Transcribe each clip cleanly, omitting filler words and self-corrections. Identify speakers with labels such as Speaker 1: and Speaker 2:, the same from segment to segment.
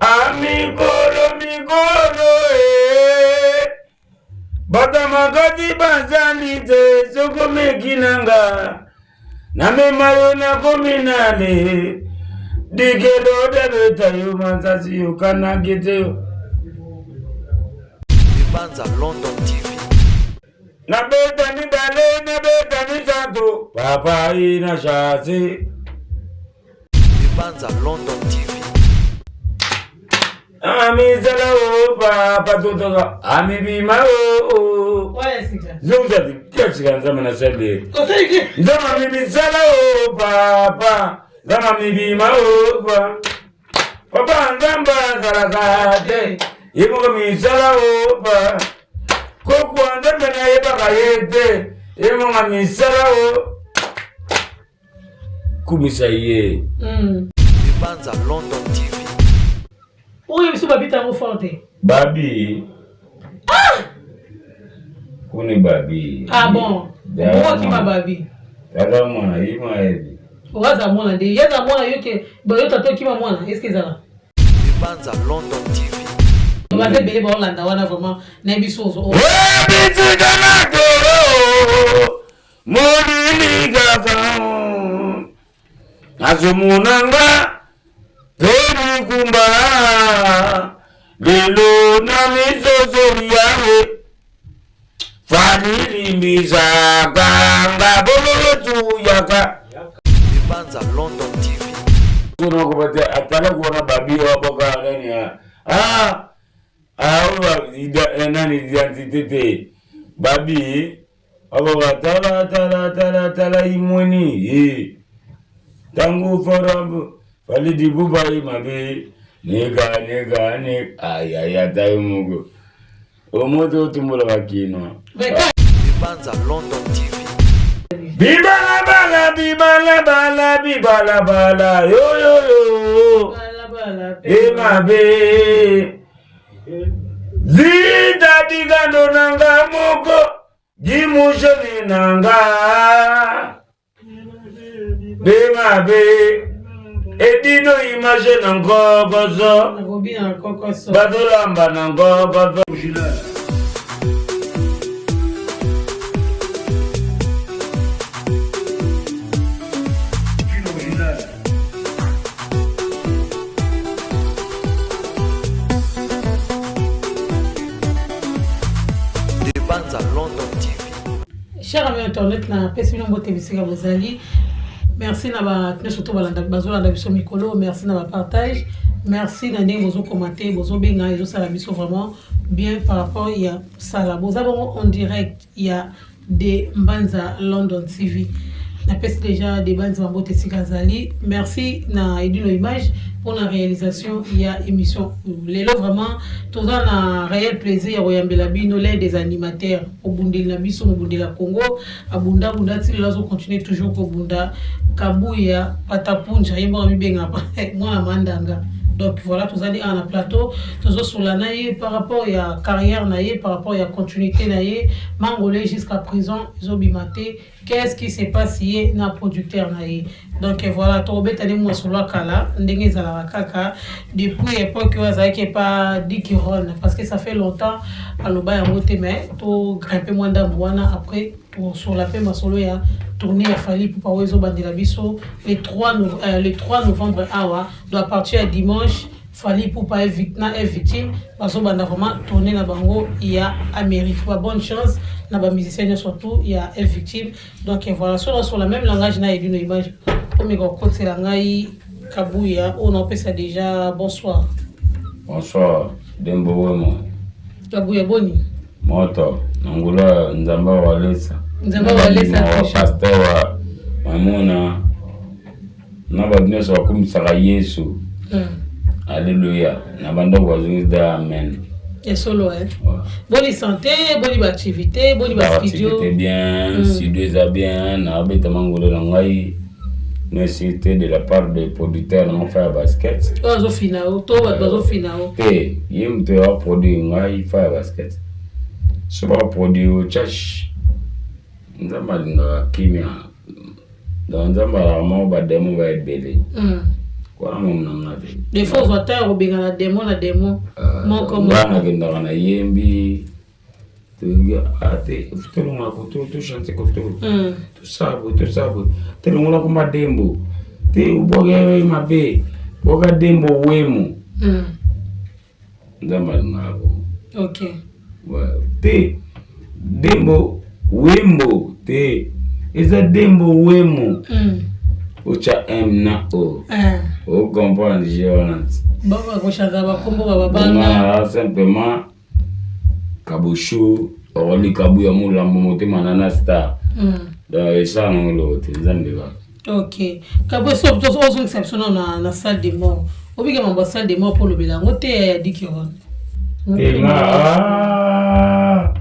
Speaker 1: Amikolo mikolo e bato makati bazali te soko meki na nga namema yo nakomi nale dikelo debeta yo masasi yokanaki te yo.
Speaker 2: Libanza London TV.
Speaker 1: Nabeta mibale nabeta misato papa ina chasse.
Speaker 2: Libanza London TV.
Speaker 1: Amizala o papa totoka amibima o. Zongisa tiasika nzambe na sali. Nzambe amibisala o papa nzambe amibima o pa. Papa nzambe azalaka te ye moko misala o pa. Kokwa nzambe nayebaka ye te ye moko misala o. Kumisa ye.
Speaker 2: Libanza London TV.
Speaker 3: Oyo biso babita yango fort te.
Speaker 1: Babi. Ah! Kuni babi.
Speaker 3: Ah bon. Bongo kima babi.
Speaker 1: Tata mwana ye mwa yebi.
Speaker 3: Oza mwana nde ye za mwana yo ke boyo tata okima mwana est-ce que ezala?
Speaker 2: Libanza London TV.
Speaker 3: Baza ebele baolanda wana vraiment na biso ozo.
Speaker 1: Bisika na toro molili kaka nazomona nga mpe mikumba lelo na misosoli yawe falilimbisaka nga bololo tuyaka.
Speaker 2: Libanza London TV.
Speaker 1: Sonakobate atalaku wana babi waboka nani ah ah nani identité te babi Akoka tala tala tala tala imweni ye tangu fara fali dibuba ye mabe neka neka ne ayaya tayo moko omoto otumbola bakino.
Speaker 2: Libanza London TV.
Speaker 1: Bibala bala bibala bala bibala bala yo yo yo emabe Zita bigando nanga moko gimushoni nanga bemabe edino image na nkokoso bazolamba na nkokoso.
Speaker 2: Banza London TV.
Speaker 3: Cher ami internet na pesi bino mbote bisika bozali. Merci na ba nyonso to balanda bazolanda biso mikolo, merci na ba partage, merci na ndenge bozo commenter, bozo benga ezo sala biso vraiment bien par rapport ya sala. Boza bongo en direct ya De Mbanza London TV. Napesi deja De Banza mbote esika azali. Merci na Edino Image pour la réalisation ya émission. Lelo vraiment toza na réel plaisir ya koyambela bino l'un des animateurs obundeli na biso mobundeli ya Congo abunda bunda ti lelo azo continuer toujours kobunda Kabuya Patapunja ye moko amibenga mwana mandanga. Donc voilà tozali awa na plateau tozosola na ye par rapport ya carrière na ye par rapport ya continuité na ye Mangole jusqu'à présent ezobima te qu'est-ce qui se passe ye na producteur na ye. Donc voilà tokobeta nde masolo ya kala ndenge ezalaka kaka depuis époque oyo azalaki epa Dikiron parce que ça fait longtemps aloba yango te mais to grimpe mwa ndambo wana après tokosola mpe masolo ya tournée ya Fally Ipupa oyo ezobandela biso le 3 le 3 novembre awa. Donc à partir ya dimanche Fally Ipupa na F Victime bazobanda vraiment tournée na bango ya Amérique. Ba bonne chance na ba musiciens nyonso tout ya F Victime. Donc voilà, so sur la même langage na Edino Image omeka kokotela ngai Kabuya oyo naopesa déjà bonsoir.
Speaker 1: Bonsoir Dembo Wemo.
Speaker 3: Kabuya boni?
Speaker 1: Moto na ngula Nzambe walesa.
Speaker 3: Nzambe walesa.
Speaker 1: Pasteur wa Mamona na bato nyonso bakumisaka Yesu. Alléluia. Na bandako bazongisi da amen.
Speaker 3: Ya solo eh. Boni santé, boni ba activité, boni ba studio.
Speaker 1: Activité bien, studio eza bien, na abeta mangolo na ngai. Merci te de la part de producteur na nga ya basket.
Speaker 3: Oyo azofina yo, to bato bazofina yo.
Speaker 1: Te, ye moto ya produit ngai fa ya basket. So ba produit yo church. Nzambe alingaka kimia. Donc nzambe alaka moko ba démon ba ebele. Wana mamu na nga te.
Speaker 3: Des fois ozwa temps ya kobengana demon na demon
Speaker 1: ah,
Speaker 3: moko
Speaker 1: moko. Nga nakendaka na yembi ah, te tolongola koto tochante koto hmm. tosala boye tosala boye tolongola komba dembo te obwaka mabe bwaka dembo wemo hmm. Nzambe alingaka bongo.
Speaker 3: Ok.
Speaker 1: Te dembo wembo te eza dembo wemo. Mm. Otya M na O.
Speaker 3: Eh.
Speaker 1: O comprendre je wana ti.
Speaker 3: Baba koshaza bakombo ba babanga.
Speaker 1: Simplement Kabushu Orly Kabuya Mulambo motema nana star. Mm. Donc esala nango eloko te Nzambe kaka.
Speaker 3: Ok. Kabwe so ozongisa biso nano na, na salle de mort. Obika mambo ya salle de mort mpo olobela yango te ya diki wana.
Speaker 1: Te nga ah.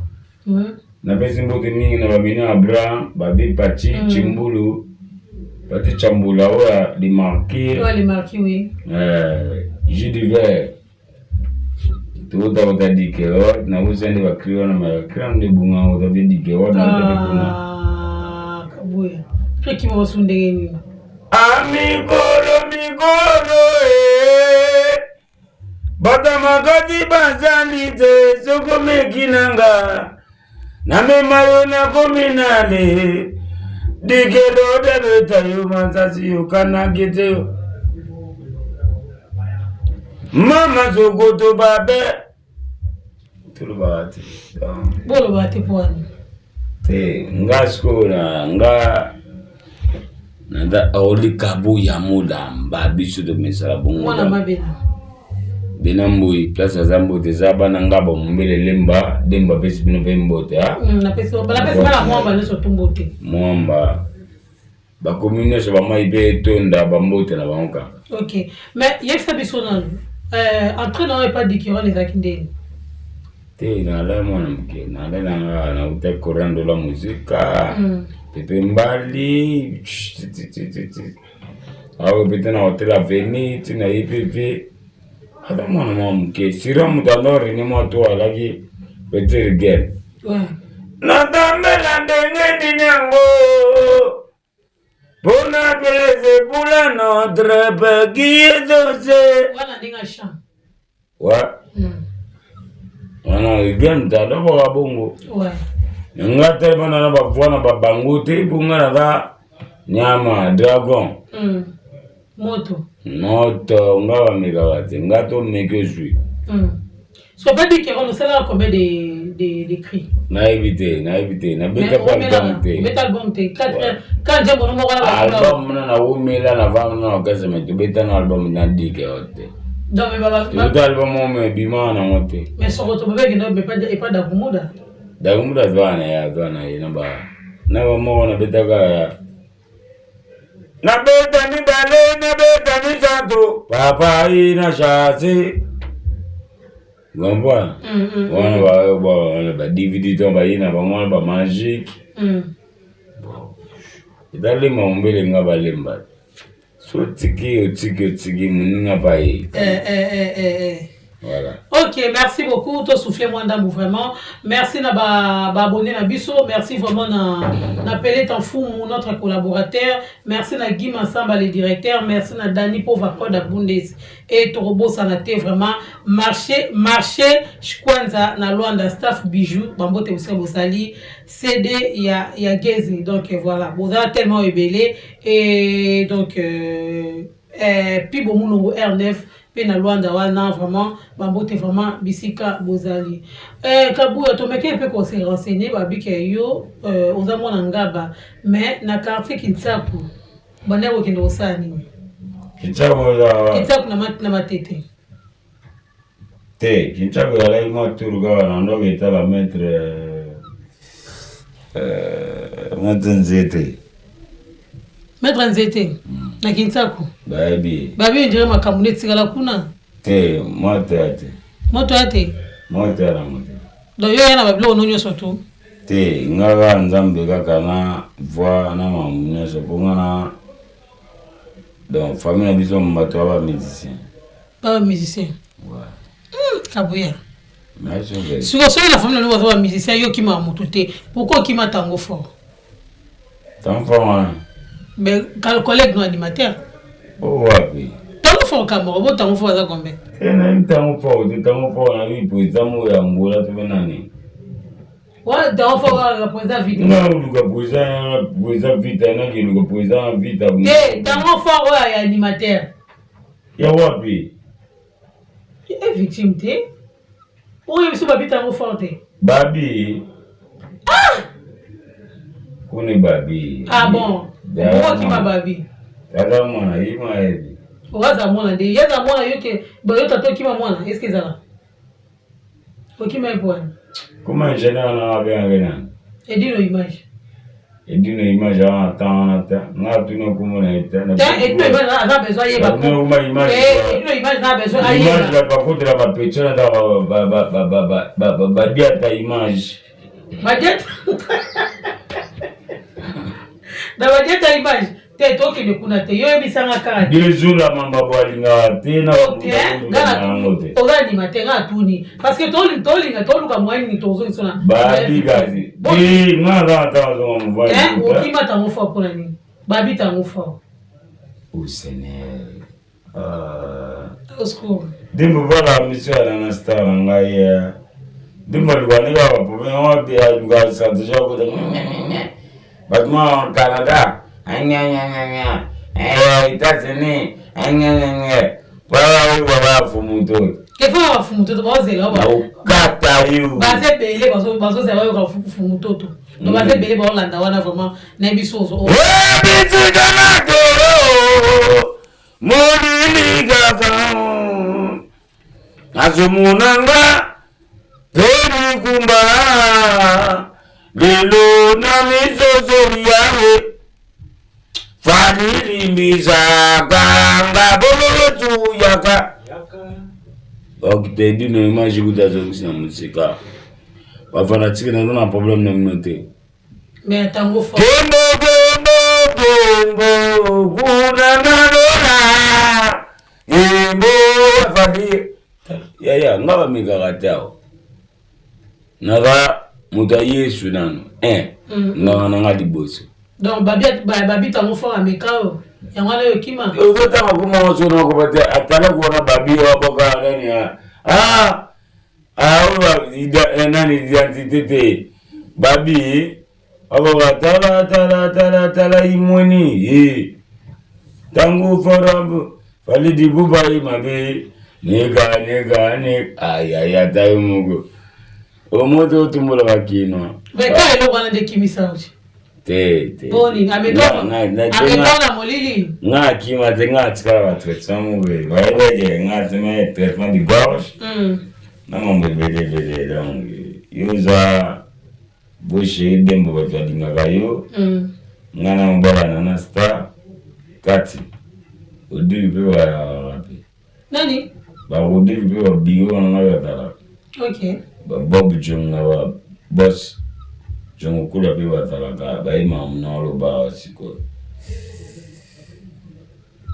Speaker 1: Napesi mbote mingi na babino Abraham, babi Pachi, Chimbulu, Pachi Chambula oyo ya Le Marquis.
Speaker 3: Oyo Le Marquis oui.
Speaker 1: Euh, Jus d'hiver. Tokota kota dikero nakusa nde bakri wana bakri wana nde bunga kota mpe dikero na mpe kuna.
Speaker 3: Ah, kabuya. Soki mosu ndenge nini?
Speaker 1: Amikolo mikolo eh. Bato makati bazali te soko meki na nga namema yo nakomi nani dikelo debeta yo masasi yokanaki te yo mama sokoto babe tolobaka te
Speaker 3: bolobaka te mpo wani
Speaker 1: te nga sikoyo na nga naza olikabu ya mulamba biso tomesala bongo
Speaker 3: mwana mabena
Speaker 1: bena mbui place aza mbote eza bana nga bamombele lemba demba apesi bino mpe mbote
Speaker 3: napesi bana mwamba nyonso tu mbote
Speaker 1: mwamba bakomi nyonso bamai mpe etonda bambote na bango kaka
Speaker 3: ok mais yebisa biso nanu entrée na yo epa dikiron ezalaki ndeni
Speaker 1: te nalai mwana moke nalai na nga nautaki korandola muzika pepe mbali awa pete na hotel aveni ti na ipv ata mwana mwa moke sira moto ando rene mwa to alaki petit girl natambela ndenge nini yango mpona plaise pour notre peki ezose
Speaker 3: wana ndenge chant
Speaker 1: wa wana rigel moto alobaka bongo nga telema na bavoi na babango te mpo nga naza nyama dragon
Speaker 3: moto
Speaker 1: moto nga bamekaka te nga tomeki ozwi
Speaker 3: So pas dit qu'on osalaka combien de cris?
Speaker 1: Nayebi te, nayebi te, nabeta pe album te.
Speaker 3: Obeta album te. Quand nzembo no moko na
Speaker 1: album na na wumela na vanda na orchestre mais tobeta na album na dike yo te.
Speaker 3: Donc mais baba
Speaker 1: tobeta album oyo mais ebima nango te.
Speaker 3: Mais soko tobebeki na epa Dakumuda.
Speaker 1: Dakumuda aza na ye, aza na ye na ba na ba moko nabetaka ya nabeta mibale nabeta misato papa ina chasse comprend wana wana ba dvd to baye na bango wana ba magique eza lemba mombele nga balemba so otiki otiki otiki moninga pa ye Voilà.
Speaker 3: Ok, merci beaucoup. To souffler moi ndambu vraiment. Merci na ba, ba abonné na biso. Merci vraiment na na Pelé Tanfumu, notre collaborateur. Merci na Guy Massamba le directeur. Merci na Dani Pova Koda Bundes et Torobo Sanate vraiment. Marché marché Kwanza na Luanda staff bijou bambote bosali bosali CD ya ya Gezi. Donc voilà, boza tellement ebele et donc Pibo Mulongo R9 pe na Luanda wana vraiment ba mbote vraiment bisika bozali. Eh Kabuya tomekaki pe ko se renseigner balobi ke yo oza mwana Ngaba mais na quartier Kinsaku obandaki kokende kosala nini?
Speaker 1: Kinsaku eza wapi?
Speaker 3: Kinsaku na Matete.
Speaker 1: Te Kinsaku ezalaki mwa tour kaka na ndoki etala maitre maitre Nzete.
Speaker 3: Maître Nzete na Kinsaku.
Speaker 1: Bayebi.
Speaker 3: Bayebi on dirait makambo nde etikala kuna.
Speaker 1: Te moto ya te.
Speaker 3: Moto ya te.
Speaker 1: Moto ya nango te.
Speaker 3: Donc yo ya na ba biloko no nyonso tu.
Speaker 1: Te nga kaka Nzambe kaka na voix na makambo nyonso po nga na donc famille na biso bato ya ba musicien.
Speaker 3: Ba musicien.
Speaker 1: Ouais.
Speaker 3: Kabuya. Sikoyo soki na famille na bino baza ba musicien yo okimaka motu te pourquoi okima tango fort?
Speaker 1: Tango fort wana.
Speaker 3: Mais collègue no animateur.
Speaker 1: Oh wapi?
Speaker 3: fort kamoko bo tango fort aza combien?
Speaker 1: Te nayebi tango fort te, tango fort nayebi président moko ya Angola to mpe nani.
Speaker 3: Wana tango fort kaka président Vita.
Speaker 1: Nga oluka président, président Vita, naki eluka président Vita.
Speaker 3: Te tango fort oyo ya animateur.
Speaker 1: Ya wapi?
Speaker 3: E victime te. Oyo biso babi tango fort te.
Speaker 1: Babi. Ah! Kuni babi.
Speaker 3: Ah bon. Okima babi.
Speaker 1: Tata mwana ye mwana yebi.
Speaker 3: Oza mwana nde ye aza mwana yo ke ba yo tata okima mwana est-ce que ezala? Okima ye pona.
Speaker 1: Comment ingénieur na abengaki nani?
Speaker 3: Edino image.
Speaker 1: Edino image awa na temps wana te nga atuni kombo na ye te.
Speaker 3: Te Edino image aza besoin ayeba.
Speaker 1: Atuni image.
Speaker 3: Edino image aza besoin ayeba.
Speaker 1: Image bato bakotela ba petit wana ta badiata image.
Speaker 3: Badiata na badiata image te tokende kuna te yo oyebisanga kaka
Speaker 1: biezula mambabo alingaka te na yango te
Speaker 3: oza ndima te nga atuni parce que tolinga toluka moyen nini tozongisa na
Speaker 1: babi kasi te nga naza na ntango azonga mobali
Speaker 3: okima tango fort mpona nini babi tango fort
Speaker 1: o seigneur ah. Dembo vala mission ya nana star na ngai eh. Dembo aluka ndenge ya baproblème yango aluka stratégie ya kota bato ma Canada anyanyanyanya eh, États-Unis anyanyanya wala oyo baba fumu toto
Speaker 3: efa bafumu toto bazela
Speaker 1: okata yo
Speaker 3: baza ebele bazozela bayoka fumu toto donc baza ebele baolanda wana vraiment nayebi so ozo
Speaker 1: bisika na toro Molili kaka nazomona nga mpe likumba lelo na misosoli yawe falilimbisaka nga bololo tuyaka okite bino image kuta azongisi na mosika bafanatike naza na problème na bino te
Speaker 3: Mais tango fort.
Speaker 1: Kembo kembo kembo kuna na lola kembo fadi yaya nga bamekaka te awa naza moto ya yesu nano eh, nganga na nga liboso
Speaker 3: Donc babi babi tango fort ameka oyo yango wana oyo kima.
Speaker 1: Ozotanga kuma waso na koba te atalaku wana babi waboka nani ah Ah oyo nani identité te babi akoka tala tala tala tala imweni ye tango fara fali dibuba ye mabe neka neka ne ayaya ata yo moko omoto otumbola bakino
Speaker 3: mais ka eloko wana nde kimisa oci
Speaker 1: te te
Speaker 3: boni ameka na molili
Speaker 1: nga akima te nga atikala ba traitement moko bayebeke nga atima traitement de gorge na mambo ebele ebele donc yo oza boshe dembo bato balingaka yo nga na mobala na na star kati odili mpe bayaka mpe
Speaker 3: nani
Speaker 1: barodili mpe babiro na ngai bazalaka
Speaker 3: ok
Speaker 1: babob jonga ba bos jongokula mpe bazalaka bayemaka mona aloba sikoyo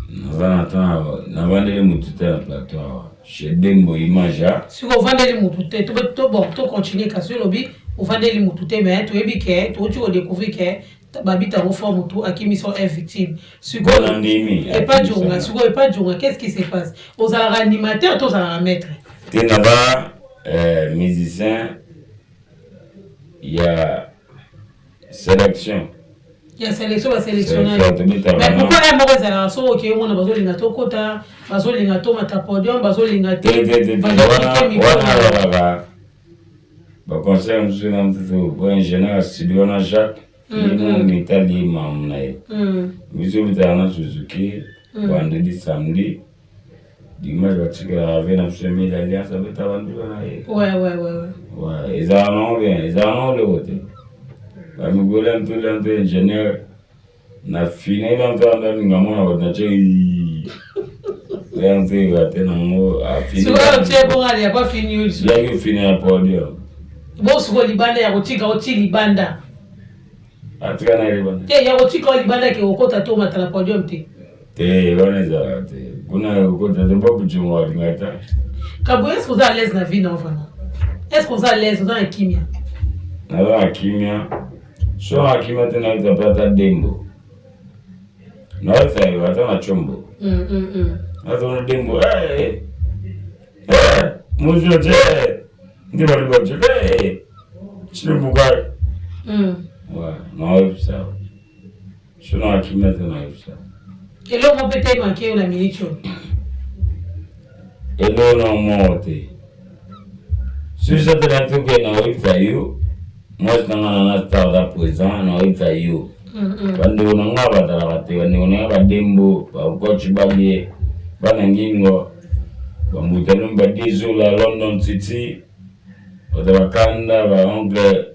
Speaker 1: naza na temps navandeli motu te na plateau awa chez Dembo image a
Speaker 3: sikoyo ovandeli motu te bon tocontinue kasi olobi ovandeli motu te mais toyebi ke touti kodécouvrir ke babi tango fort motu akimi so un victime sikoyo epa djonga sikoyo epa djonga qu'est ce qui se passe ozalaka animateur to ozalaka maître
Speaker 1: te na ba musicien ya sélection
Speaker 3: ya sélection basélectionnaki mais pourquoi ye moko ezalaka soki okei omona bazolinga tokota bazolinga tomata podium bazolinga te
Speaker 1: wana alobaka baconseil mosusu na mosusu po ingénieur ya studio wana Jacques ye mitali mamu na ye biso bitala na Suzuki vendredi samedi dimanche batikela ave na biso Emile Alliance abeta bandula na ye ezala nango bien ezala nango eloko te bamikolo mpe mpe ingénieur na finela mpe anda linga mona bato na tie ya mpe rate nango yaki ofini ya podium
Speaker 3: bosuko libanda ya kotika oti libanda
Speaker 1: atika na libanda
Speaker 3: te ya kotika o libanda ke okota to omata na podium te
Speaker 1: te wana ezalaka te kuna okota te babujongo alinga ta
Speaker 3: Kabuya est ce que oza à l'aise na vie na vraiment est ce que oza à l'aise oza na kimia
Speaker 1: naza na kimia so na kimia te nayebisa mpe ata dembo nayebisa yo ata na combo Azona dembo eh eh mozula te nde baloba te eh chilimbukai. Ouais, naoyebisa sono akimia te, naoyebisa.
Speaker 3: Eloko mpe te manke yo na minute oyo?
Speaker 1: Eloko na moko te. Soki satana toke, naoyebisa yo, mwasi na nga nanga star aza présent, naoyebisa yo. Bandeko na nga bazalaka te, bandeko na nga badembo, bakoci balie, bana ngingo, bambutalumi, badezola London City, bato bakanda, baoncle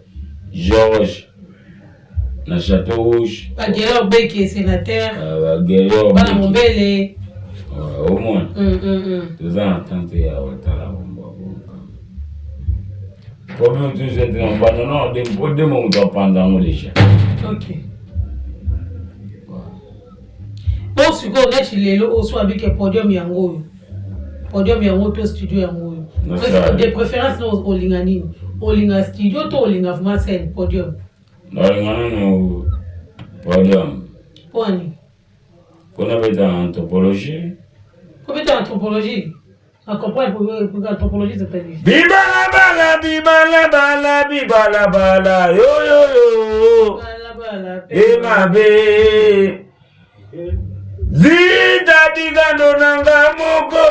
Speaker 1: George na Chateau Rouge.
Speaker 3: Bagelor Beke, sénateur.
Speaker 1: Bagelor.
Speaker 3: Bana Mombele.
Speaker 1: Omona, toza na tante ya otala bombo. Problème toujours ete na banda na po demo moto apanza yango déjà.
Speaker 3: Ok, bon, sikoyo neti lelo oyo so abike podium yango oyo, podium yango to studio yango oyo, de préférence no olinga nini? Olinga studio to olinga vraiment scène, podium?
Speaker 1: Nalinga nano podium.
Speaker 3: Mponi?
Speaker 1: Mpona beta anthropologie.
Speaker 3: Kobeta anthropologie, na comprendre anthropologie, c'est-à-dire?
Speaker 1: Bibalabala, bibalabala, bibalabala, yoyoyo. Emabe zita dikando nanga moko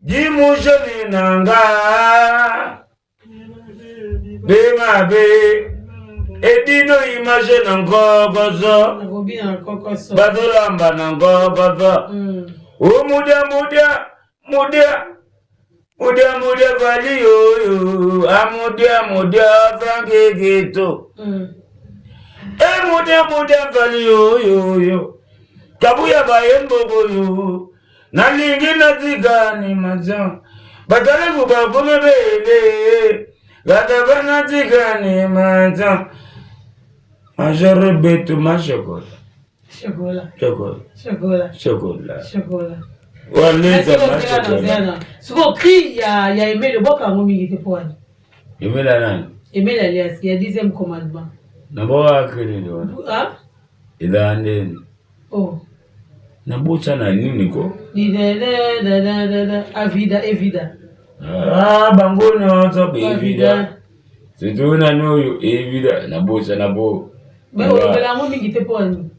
Speaker 1: jimushoni nanga bemabe edino image na nkokoso.
Speaker 3: Nakobina na kokoso.
Speaker 1: Bazolamba na nkokoso. Omudia mudia mudia mudia mudia vali yoyo amudia mudia frankekito. Emudia mudia vali yoyoyo kabuya bayembokoyo nalingi natikani majan bataleku bakome bele gataba natikani majan major betu mashokola.
Speaker 3: Chocolat.
Speaker 1: Chokola.
Speaker 3: Chocolat.
Speaker 1: Chokola.
Speaker 3: Chocolat.
Speaker 1: Waleza mashokola.
Speaker 3: Sikoyo cri ya Emele, obwaka yango mingi te, mpo wani?
Speaker 1: Emela nani?
Speaker 3: Emele alias ya dixième commandement.
Speaker 1: Naboka nini wana?
Speaker 3: Ah?
Speaker 1: Ezala ndeni?
Speaker 3: Oh.
Speaker 1: Nabosana nini ko?
Speaker 3: Didadadadada, avida evida.
Speaker 1: Ah, bango nyonso baevida, surtout nani oyo evida, nabosana po.
Speaker 3: Olobela yango mingi te, mpo wani?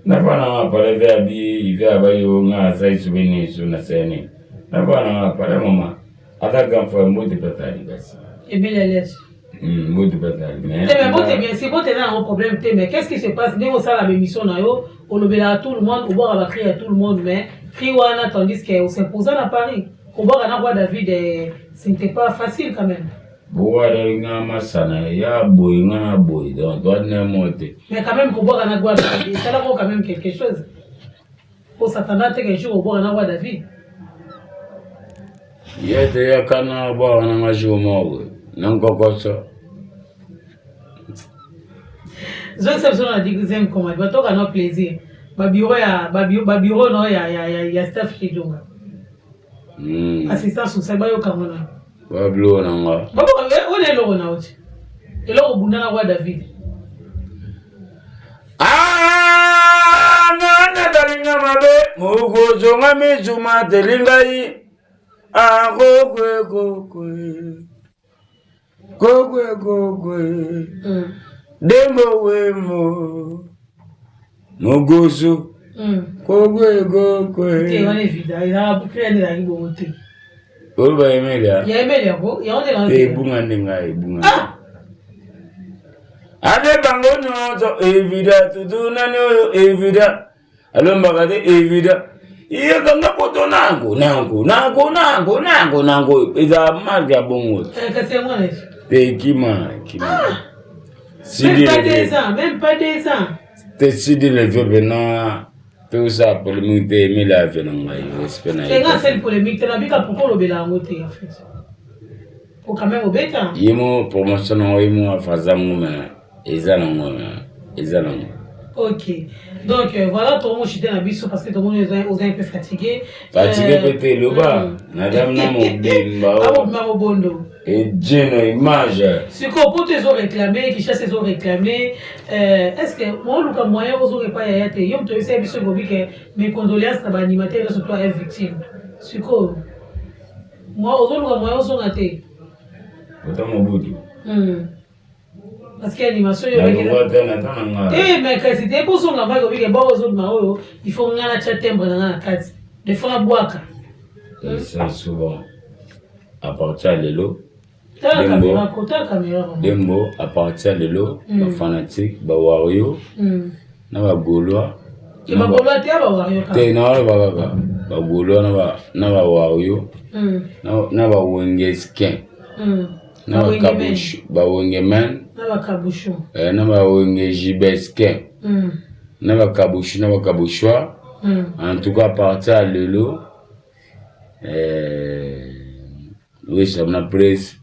Speaker 1: Nafana nga pale ve abi ive abayo nga asai sobe ne so na sene nafana nga pale mama ata grand frère mbote pasali kasi.
Speaker 3: Emele alias.
Speaker 1: Mbote pasali mais.
Speaker 3: Te, mais mbote, bien sûr, mbote na yango problème te, mais qu'est-ce qui se passe ndenge osala bémission na yo, olobelaka tout le monde, obwaka bacri ya tout le monde, mais cri wana, tandis que os'imposa na Paris, kobwaka na roi David, ce n'était pas facile quand même.
Speaker 1: Bowada nga masana ya boye, nga na boye, donc toadina mo te.
Speaker 3: Mais quand même, kobwaka na roi David esalaka quand même quelque chose osatana te qu'un jour obwaka na roi David.
Speaker 1: Ye te yaka na bwaka na nga jour moko boye na nkokoso.
Speaker 3: Zongisa biso na dixième commande, batoka na plaisir babureau ya babureau no ya staff Kidonga. Assistance social bayokango na.
Speaker 1: Babiloko na nga.
Speaker 3: Baboka oyo eloko na oti, eloko obunda na roi David.
Speaker 1: Nana talinga mabe mokozonga misuma telingai akokwe kokwe kokwe kokwe. Dembo wemo mogoso. Kokwe kokwe.
Speaker 3: Te, wana evida, ezalaka cri ezalaki bongo te.
Speaker 1: Oyo bayemelia.
Speaker 3: Ya Emeli yango, yango nde.
Speaker 1: Te, ebunga nde ngai ebunga. Ade bango nyonso evida, tutu nani oyo evida alombaka te, evida yekanga poto nango nango nango nango nango nango, eza marke ya bongo.
Speaker 3: Kasi yango wana.
Speaker 1: Te, ekima ekima.
Speaker 3: Même pas 2 ans, même pas 2 ans.
Speaker 1: Te, sidi leve pena tosala polémique te, Emile ave na ngai respect na.
Speaker 3: Ye nga asali polémique te, nabika pourquoi olobela yango te en fait, po quand même obeta.
Speaker 1: Ye mo promotion nango, ye mo afaza ngo, mais eza nango, eza nango.
Speaker 3: Ok, donc voilà, tomochite na biso parce que tomoni oza un peu fatigué.
Speaker 1: Fatigué mpe te, loba nadame na mobimba.
Speaker 3: Mobimba mobondo.
Speaker 1: Ejeno image.
Speaker 3: Sikoyo poto ezoréclame, Kinshasa ezoréclame, est ce que mooluka moyen ozonga epai yaya te? Yo moto oyebisa biso ekobi ke mes condoléances na baanimateur nyonso to aya victime. Sikoyo ozoluka moyen ozonga te?
Speaker 1: Ota Mobutu.
Speaker 3: Parce que animation
Speaker 1: yo te na ta na nga.
Speaker 3: Te, mais kasi te, mpo ozonga mbaki obike boko ozobima oyo, il faut nga natya timbre na nga na kati, des fois nabwaka.
Speaker 1: Ça souvent à partir ya lelo.
Speaker 3: Tala caméra, kota caméra.
Speaker 1: Dembo, à partir ya lelo, bafanatique bawario na bagaulois.
Speaker 3: Bagaulois te, bawario.
Speaker 1: Te, naoloba kaka bagaulois na bawario na bawengeskin na bakabushu, bawengeman
Speaker 3: na bakabushu.
Speaker 1: Na bawenge jibeskin na bakabushu na bakabushwa. En tout cas, à partir ya lelo, wesa na presse,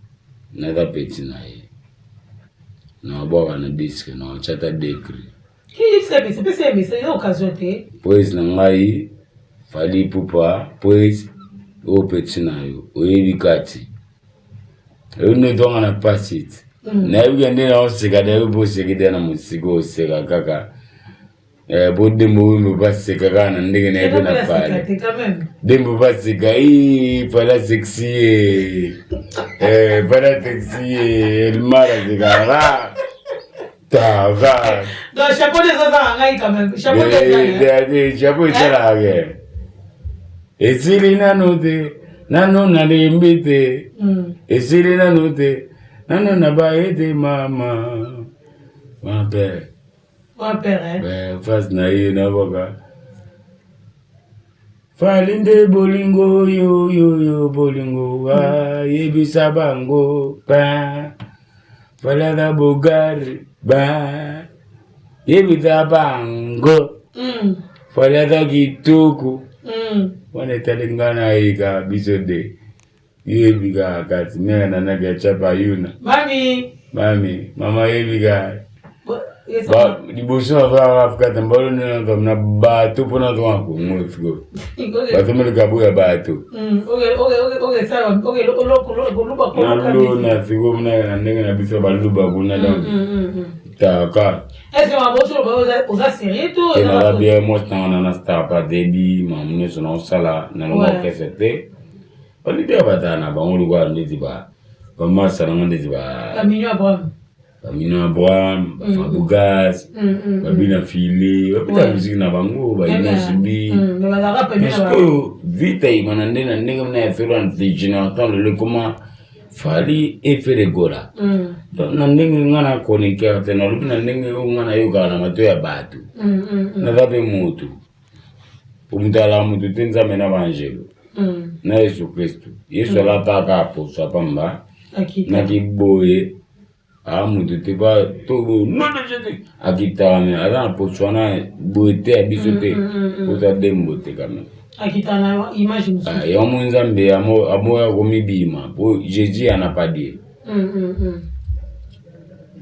Speaker 1: naza petit na ye, nabwaka na disque, na ata décret.
Speaker 3: Pesa message, eza occasion te.
Speaker 1: Presse na ngai, Fally Ipupa, presse oyo petit na yo, oyebi kati oyo nde twanga na pasi ti nayebi ke nde naoseka, nayebi mpo oseki te na mosika, oseka kaka po Dembo Wembe baseka kaka na ndenge na ye mpe na Fally. Dembo baseka i Fally asekisi ye, Fally asekisi ye, Elmar aseka ra taka.
Speaker 3: Donc chapeau nde ezozanga ngai quand même, chapeau
Speaker 1: nde. Chapeau esalaka ke esili nanu te, nanu nalembi te, esili nanu te, nanu nabaye te, mama ma père.
Speaker 3: Ma père, hein?
Speaker 1: Face na ye nabaka Fally nde bolingo yo yo yo bolingo ayebisa bango ba falaka bogari ba yebisa bango. Fally aza kitoko. Wana etali ngai nayeka biso de yebi kaka kati mere nanaki achapa yuna.
Speaker 3: Mami.
Speaker 1: Mami, mama yebi kaka liboso nazalaka Afrika mbalo na bato mpona nazonga Kongo sikoyo bato meleka boya bato nalona sikoyo na ndenge na biso baluba kuna, donc taka. Te, naza bien. Mwasi nanga na star pa debi mamu nyonso naosala nalonga orchestre te, baleader bazala na bango lokola ndeti bamasa nanga ndeti bamino Abraham, baFabregas, babina file, babeta musique na bango, bainosibi. Sikoyo vita yima na nde na ndenge na ya felo na génération lelo ekoma Fally e Ferre Gola. Na ndenge nga na chroniqueur te, nalobi na ndenge oyo nga nayokaka na mato ya bato. Naza mpe motu, po moto alaka motu te, Nzambe na baangelo na Yesu Kristu. Yesu alataka aposo apamba naki boye, aa motu te to akitaka me aza na poso wana boye te ya biso te, poso adembo te quand même. Yango Nzambe amoya komibima po Jésus ana pas Dieu.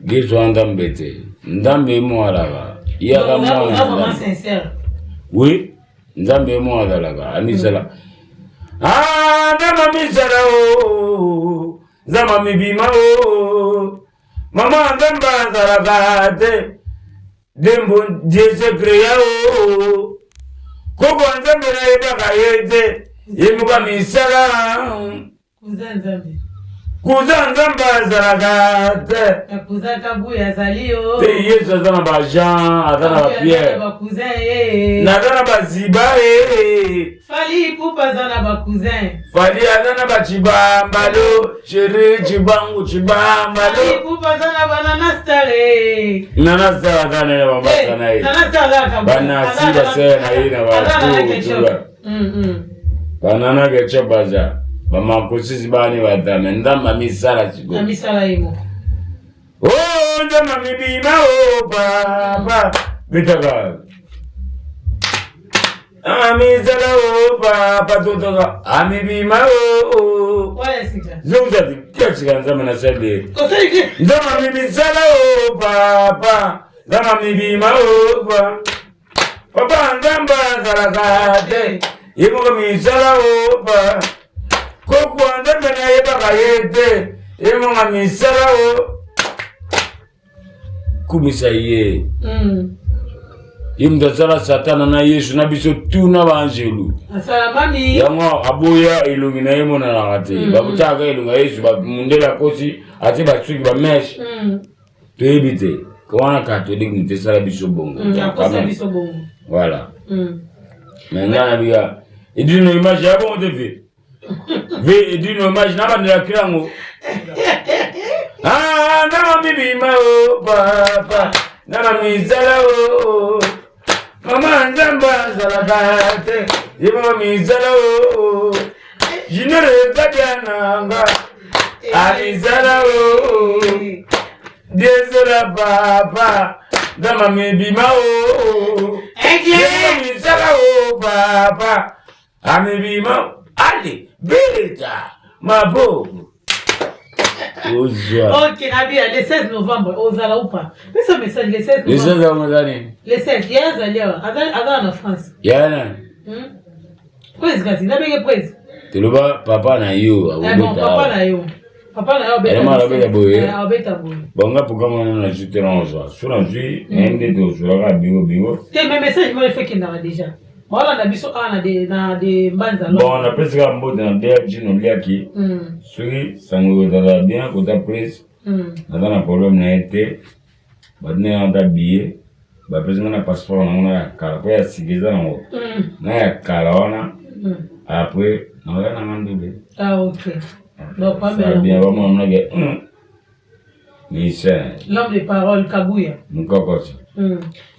Speaker 1: Yesu aza Nzambe te, Nzambe ye mo alaka ye aza mwana. Oui, Nzambe ye mo azalaka amisala. Nzambe amisala o, Nzambe amibima o, mama Nzambe azalaka te, Dembo Dieu se créa o, koko Nzambe nayebaka ye te, ye moko amisala. Kuza Nzambe azalaka te. Te, Yesu aza na baJean, aza na baPierre, naza na baziba e. Fally aza na bacibambalo, chéri cibangu cibambalo. Nana Star aza na ye, bambasa na ye, banasi basere na ye na batu banana ketchup, baza bamakosisi bani batame. Nzambe amisala sikoyo. O Nzambe amibima o papa betaka amisala o papa totoka amibima o zongisa tesika. Nzambe nasali ye, Nzambe amimisala o papa. Nzambe mibima opa. Papa Nzambe azalaka te. Ye moko misala opa. Kokwa Nzambe nayebaka ye te. Ye moko misala o. Kumisa ye. Ye moto asala Satana na Yesu na biso tu na baangelu. Yango aboya elongi na ye emonanaka te. Bakotaka elongi ya Yesu, mundele akosi atie basuki bameshe. Toyebi te wana catholique moto esala biso bongo. Voilà. Mais ngai nabika edino image ya bongo te ve ve edino image nabandela kri yango. Ah, nama mibima o papa, nama mizala o mama, Nzambe azalaka te, ye mama mizala o junior ekadia nanga amizala o Désolé papa, nama mibima o ye mizala o papa amibima. Ale beta maboko ozwa.
Speaker 3: Ok, Rabia, le 16 novembre, ozala ou pas? Pesa message le 16
Speaker 1: les
Speaker 3: novembre.
Speaker 1: Eza eza nini?
Speaker 3: Le 16, ye azali awa, aza na France.
Speaker 1: Ya nani?
Speaker 3: Prese kasi, nabenge prese.
Speaker 1: Toloba papa na yo.
Speaker 3: Eh bon, papa na yo. Papa na yo abeta.
Speaker 1: Elema alobeta boye.
Speaker 3: Eh, abeta boye.
Speaker 1: Bonga programme wana nazwi te, nazwa so nazwi naye nde tozwaka biro biro.
Speaker 3: Te, mais message moko efo ekendaka déjà. Baolanda biso awa na de Mbanza.
Speaker 1: Bon, napesi kaka mbote na DRG noliaki. Soki sango ezala bien kota prise, naza na problème na ye te. Batinaki ata billet, bapesi nga na passeport nango na ya kala, mpo ya sika eza nango na ya kala wana. Après naoya nanga ndule.
Speaker 3: Ah, ok. Donc, pas
Speaker 1: Ça bien, bamona monake mise.
Speaker 3: L'homme de parole, Kabuya.
Speaker 1: Mokokoti.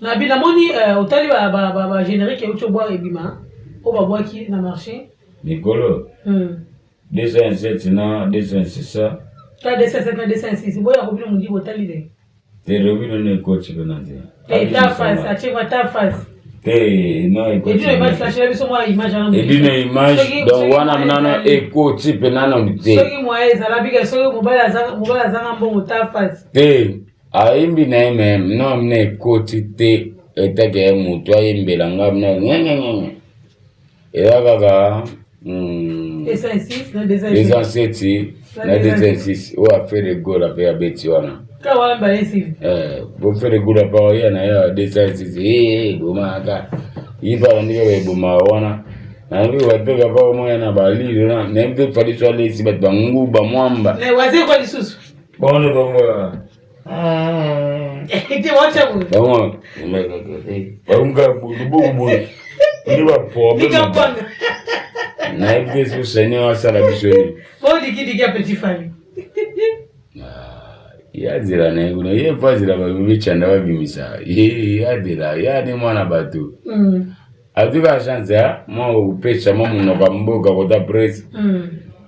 Speaker 3: Na bi namoni otali ba générique euti obwaka ebima oyo babwaki na marché.
Speaker 1: Mikolo 207 na 206.
Speaker 3: Ta 207 na 206 boya kobino mondibu otali te.
Speaker 1: Te, lobi nono ekoti mpena te.
Speaker 3: Te, ta face atie mwa ta face.
Speaker 1: Te, no ekoti.
Speaker 3: Edino image, flashela biso mwa image wana.
Speaker 1: Edino image, donc wana nano ekoti mpe nano te.
Speaker 3: Soki moyen ezala bika, soki mobali azanga mbongo, ta face.
Speaker 1: Te, ayembi na ye, me no mina ekoti te. Etake ye moto ayembela nga mina nyenyenyenye, eza kaka
Speaker 3: 206 na 206.
Speaker 1: 207 na 206 oyo afere gola mpe abeti wana.
Speaker 3: Ka wana mibale esili.
Speaker 1: Bo Ferre Gola mpa oya na ye 206 ebomaka ye mpe alandi kaka ebomaka wana. Nayebi bateka mpa omoya na balilo na nayebi te. Fally so alesi bato banguba mwamba.
Speaker 3: Na waze kwa lisusu.
Speaker 1: Bongo bongo.
Speaker 3: Te, wacha boye.
Speaker 1: Bango baunga loboko boye nde baproblème.
Speaker 3: Likakwanga.
Speaker 1: Nayebi te so Seigneur asala biso nini.
Speaker 3: Bo dikidiki ya petit Fally.
Speaker 1: Ye azela na ye kuna, ye po azela babicanda babimisa ye, adela ye ane mwana bato. Atuka chance mwa kopesa mwa monoko ya mboka kota presse.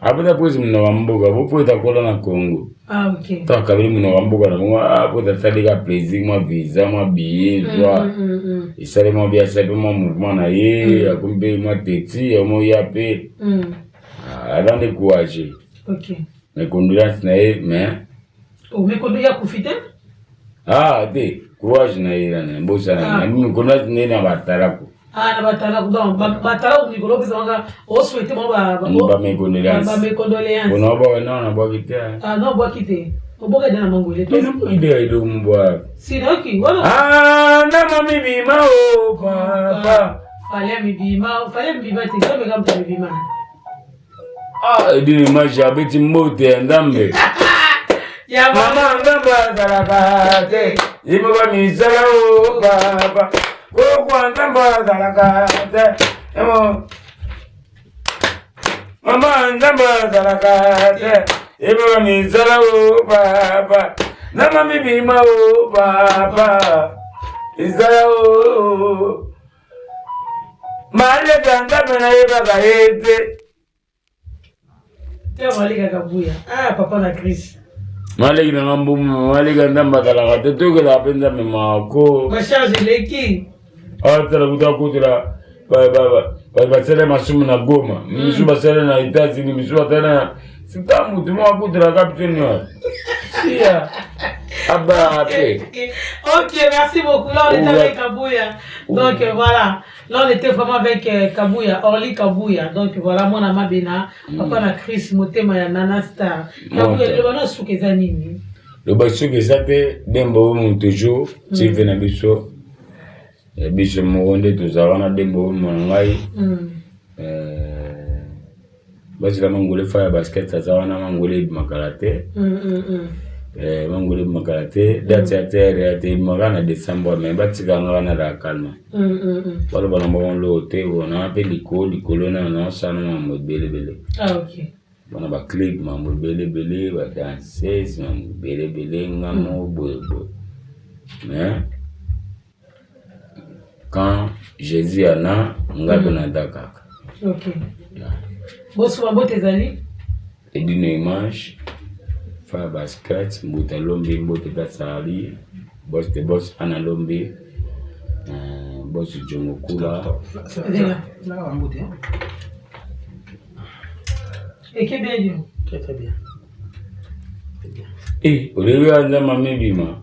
Speaker 1: Apeta presse monoko ya mboka po po etakola na Congo.
Speaker 3: Ah, ok.
Speaker 1: To akabeli monoko ya mboka na bongo po tasalika plaisir, mwa visa, mwa billet zwa. Esali mwa bi asali mpe mwa mouvement na ye, akomi mpe mwa teti omoya mpe. Aza nde courage. Mes condoléances na ye, mais
Speaker 3: Oh, mais kondo ya kufi te.
Speaker 1: Ah te, courage na ye nani bosana.
Speaker 3: Ah.
Speaker 1: Na mes condoléances na ye na batalako.
Speaker 3: Ah, na batalaku, donc batalaku mikolo opesa osouhaite bango
Speaker 1: Ba mes condoléances.
Speaker 3: Ba mes condoléances.
Speaker 1: Bona bwaka nao nabwaki te.
Speaker 3: Ah non, obwaki te, oboka ede na mangwele te.
Speaker 1: Ide eloko mbwaka.
Speaker 3: Sinoki wana.
Speaker 1: Ah, nama mibima o papa.
Speaker 3: Fally mibima, Fally mibima te, nzambe kaka moto mibima.
Speaker 1: Ah, edini image abeti mbote ya Nzambe.
Speaker 3: Ya
Speaker 1: mama Nzambe azalaka te, ye moko misala o papa. Kokwa Nzambe azalaka te. Emo mama Nzambe azalaka te, ye moko misala o papa. Nzambe mibima o papa, misala o maleka Nzambe nayebaka ye te.
Speaker 3: Te, malekaka buya. Ah, papa na Chris.
Speaker 1: Maleki nanga mbumu, maleka Nzambe azalaka te, tokelaka mpe Nzambe mako.
Speaker 3: Bacharge eleki.
Speaker 1: Atala kuta akutela basala masumu na Goma, misu basala na États-Unis, misu basala na sika mutu moko akutelaka biso nyonso sia. Aba te.
Speaker 3: Ok, merci beaucoup. Là, on était avec Kabouya. Donc, voilà. Là, on était vraiment avec Kabouya, Orly Kabouya. Donc, voilà, mon ama Bena, papa na Chris, motema ya Nana Star. Kabouya, le bana suka eza nini?
Speaker 1: Loba soki eza te, Dembo omo toujours TV na biso ya biso moko nde tozalaka na Dembo omo na ngai. Bazela Mangole fa ya basket aza wana, Mangole ebimakala te. Mangole ebimakala te, date ya terre ya te, ebimaka na décembre, mais batikanga wana la calme. Baloba na bango loo te, bona mpe likolo likolo na naosala mambo ebelebele.
Speaker 3: Ah, ok.
Speaker 1: Bona baclip, mambo ebelebele, badanseuse, mambo ebelebele, nga moko boyeboye. Mais quand Jésus ana nga mpe naza kaka.
Speaker 3: Ok. Bosuba mbote ezali?
Speaker 1: Edino image fa basket, mbuta lombi, mbote place ali, boss de boss ana lombi, boss Jongo Kula.
Speaker 3: Zela. Eke bien dio.
Speaker 4: Très très bien. Très bien.
Speaker 1: Eh, olebi ya Nzambe amebima.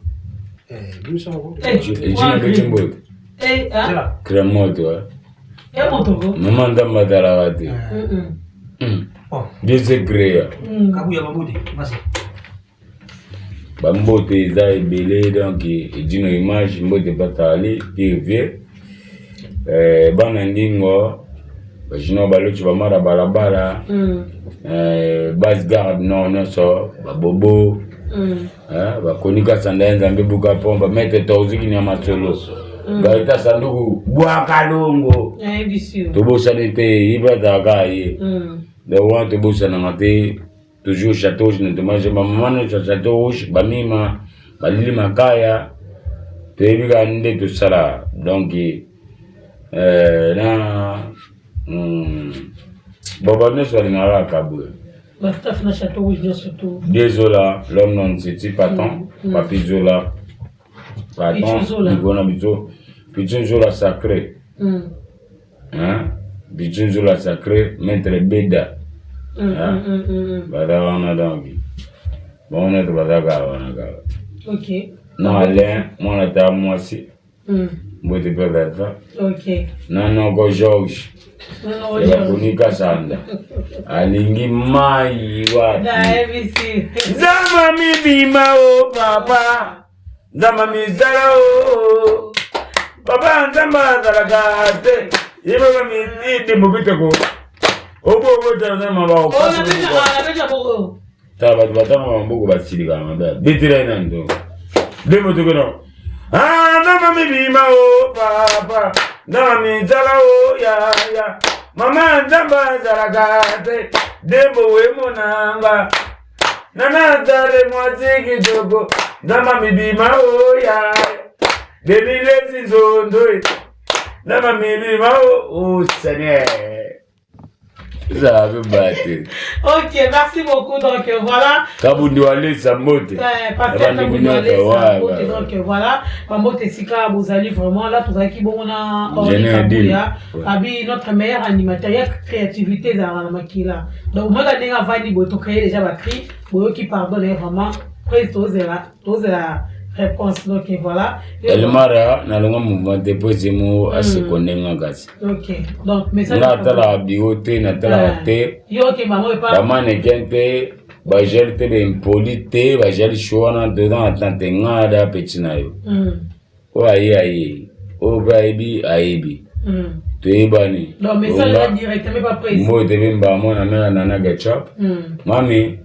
Speaker 4: Eh, bimisa moko.
Speaker 3: Eh,
Speaker 1: Ejina beti mbote.
Speaker 3: Eh, ah.
Speaker 4: Zela.
Speaker 1: Cremoto, eh.
Speaker 3: Eh, motoko.
Speaker 1: Mama Nzambe azalaka te.
Speaker 4: Oh,
Speaker 1: Dieu se créa.
Speaker 4: Kabuya Mabudi, vas-y.
Speaker 1: Bambote eza ebele, donc Edino image, mbote patali pire vie. Bana ndingo bajino baloci bamara balabala, base garde nord nyonso babobo, bakonika sanda ya Nzambe buka pomba, maître Torziki na masolo, gaita sanduku bwaka longo.
Speaker 3: Nayebisi yo.
Speaker 1: Tobosani te, ye mpe azalaka ye. Donc wana tobosanaka te, toujours Château Rouge na tomage, bamama nyonso ya Château Rouge, bamima balili makaya, toyebi kaka nde tosala. Donc na boba nyonso balingaka kaka boye.
Speaker 3: Bastaff na Château Rouge nyonso to.
Speaker 1: Dezola l'homme non ceti patron, Papi Zola patron.
Speaker 3: Pichu Zola.
Speaker 1: Likolo na biso Pichu Zola sacré. Hein? Pichu Zola sacré, maître Beda. Ah. Baza wana, donc bango nyonso baza kaka wana kaka.
Speaker 3: Ok.
Speaker 1: Na Alain mwana ta mwasi, mbote mpe baza. Na noko George
Speaker 3: Non,
Speaker 1: ya bakonika sanda alingi mai wapi.
Speaker 3: Nayebisi.
Speaker 1: Nzambe mibima o papa, Nzambe mizala o papa, Nzambe azalaka te, ye baba midimbo biteko obobotala Nzambe.
Speaker 3: Oh,
Speaker 1: Bakoka.
Speaker 3: nabeta boko.
Speaker 1: Tala bato batanga maboko basilikaka mabe, betela ye nani to dembo tokena. Nzambe mibima o papa, Nzambe mizala o yaya mama, Nzambe azalaka te, dembo wemonanga nana zare mwasi kitoko, Nzambe mibima o yaya demilesi nzondo, Nzambe mibima o, o Seigneur, ezala mpe bate.
Speaker 3: Ok, merci beaucoup. Donc voilà.
Speaker 1: Kabundi walesa mbote.
Speaker 3: Pasteur
Speaker 1: Abandi
Speaker 3: Kabundi
Speaker 1: nyonso,
Speaker 3: Walesa, mbote. Donc voilà, bambote esika bozali vraiment. Là tozalaki bongo na Orly
Speaker 1: Géné
Speaker 3: Kabuya.
Speaker 1: Adil.
Speaker 3: Abi notre meilleur animateur ya créativité ezalaka na makila. Donc moka ndenge avandi boye, tocréer déjà bacri, boyoki pardon na ye vraiment. Prise, tozela réponse. Donc voilà.
Speaker 1: Elmara nalonga mouvement te po esi mo asekonde nga kasi.
Speaker 3: Ok, donc message.
Speaker 1: Nga atalaka biro te, natalaka te.
Speaker 3: Yo oke bango epa.
Speaker 1: Bamannequin te, bagele te, baimpoli te, bagele show wana toza na tan te. Nga ada peti na yo. Oyo aye aye, oyo mpe ayebi ayebi. Toyebani.
Speaker 3: Donc message eza directement pa prise.
Speaker 1: Mbote mpe mbaa mwana mera nana ketchup. Mami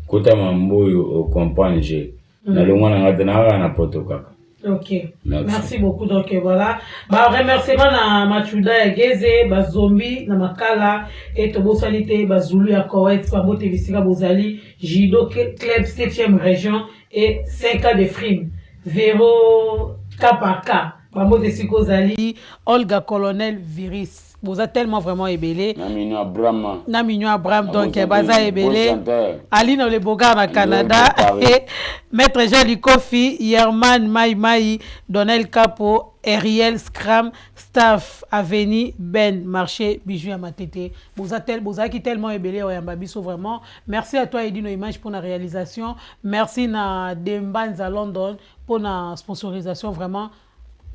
Speaker 1: kotama mboyo ocomprendre je nalongwa na nga te, nakaka na poto kaka.
Speaker 3: Ok.
Speaker 1: Merci.
Speaker 3: Merci beaucoup. Donc voilà. Bah, remerciement na Machuda ya Geze, ba zombi na Makala et Tobosanité, ba Zulu ya Koweït, ba Mbote bisika bozali, Judo Club 7e région et 5K de Frime. Véro K par K. Ba Mbote siko zali, Olga Colonel Viris. Boza tellement vraiment ebele.
Speaker 1: Na mino Abraham.
Speaker 3: Na Mignon Abraham, donc
Speaker 1: Ah, bon
Speaker 3: baza
Speaker 1: chanteur,
Speaker 3: ebele.
Speaker 1: bon chanteur.
Speaker 3: Aline Le Bogar na Canada.
Speaker 1: De Paris.
Speaker 3: Maître Jean Likofi, Yerman Mai Mai, Donel Capo. Ariel Scram Staff Avenue Ben Marché Bijou ya Matete. Bozalaki tellement ebele oyamba biso vraiment. Merci à toi Edino Image pour la réalisation. Merci na Dembanza London pour la sponsorisation vraiment.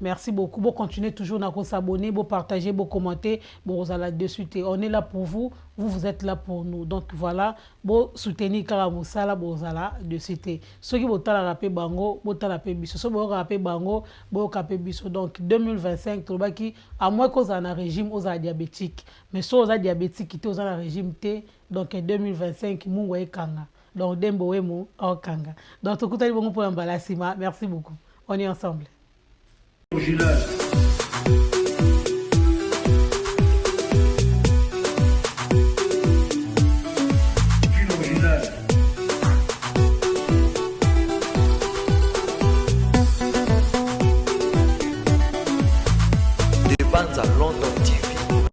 Speaker 3: Merci beaucoup. Bon, continuez toujours à s'abonner, bon, partager, bon, commenter. Bon, vous allez dessus. On est là pour vous. Vous, vous êtes là pour nous. Donc voilà. Bon, soutenir kaka mosala, bozala dessus. Ceux qui vont rappeler bango, botala pe biso. Ceux qui vont rappeler bango, boyoka pe biso. Donc 2025, tolobaki, à moins qu'on soit un régime, oza diabétique. Mais si oza diabétique, te oza na régime te. Donc 2025, mungu ekanga. Donc dembo wemu okanga. Donc tokutani bongo pour mbala sima. Merci beaucoup. On est ensemble.
Speaker 5: Original.